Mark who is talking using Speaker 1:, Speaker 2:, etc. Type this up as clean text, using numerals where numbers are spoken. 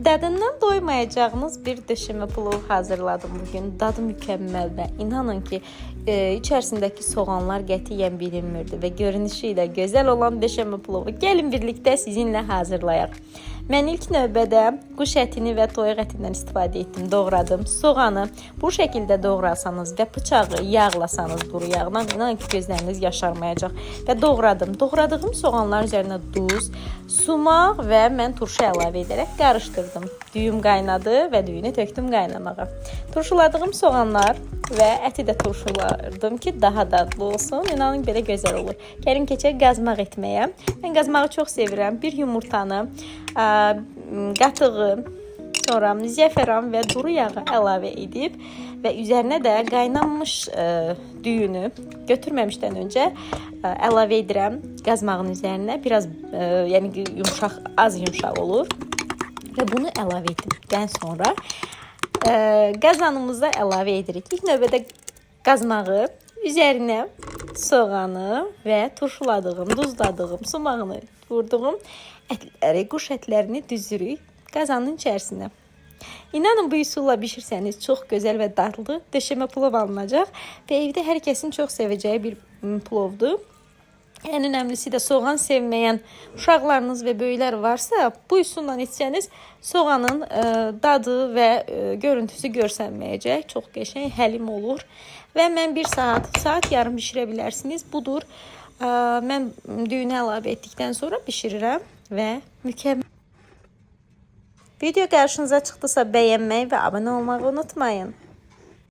Speaker 1: Dadından doymayacağınız bir döşəmə plovu hazırladım bugün. Dadı mükəmməl və inanın ki, içərisindəki soğanlar qətiyyən bilinmirdi və görünüşü ilə gözəl olan döşəmə plovu. Gəlin birlikdə sizinlə hazırlayaq. Mən ilk növbədə quş ətini və toyuq ətindən istifadə etdim, doğradım. Soğanı bu şəkildə doğrasanız və bıçağı yağlasanız duru yağla, inanın ki, gözləriniz yaşarmayacaq. Və doğradım. Doğradığım soğanların üzərinə duz, sumaq və mən turşu əlavə edərək qarışdırdım. Düyüm qaynadı və düyünü tökdüm qaynamağa. Turşuladığım soğanlar və əti də turşuladım ki, daha dadlı olsun. İnanın belə gözəl olur. Gəlin keçək qazmaq etməyə. Mən qazmağı çox sevirəm. Bir yumurtanı, qatığı, sonra zəfəran və duru yağı əlavə edib və üzərinə də qaynanmış düyünü götürməmişdən öncə əlavə edirəm qazmağın üzərinə. Biraz yəni yumşaq, az yumşaq olur və bunu əlavə etdikdən sonra qazanımıza əlavə edirik. İlk növbədə qazmağı, üzərinə soğanı və turşuladığım, duzladığım, sumağını vurduğum ətləri, quş ətlərini düzürük qazanın içərisinə. İnanın bu üsulla bişirsəniz çox gözəl və dadlı döşəmə plov alınacaq və evdə hər kəsin çox sevəcəyi bir plovdur. En önemlisi de soğan sevmeyen uşaqlarınız və böyüklər varsa, bu üsulla etsəniz soğanın dadı və görüntüsü görsənməyəcək. Çox qəşəng, həlim olur. Və mən bir saat, saat yarım bişirə bilərsiniz. Budur. Mən düyünü əlavə etdikdən sonra bişirirəm və mükəmməl. Video qarşınıza çıxdısa bəyənməyi və abunə olmağı unutmayın.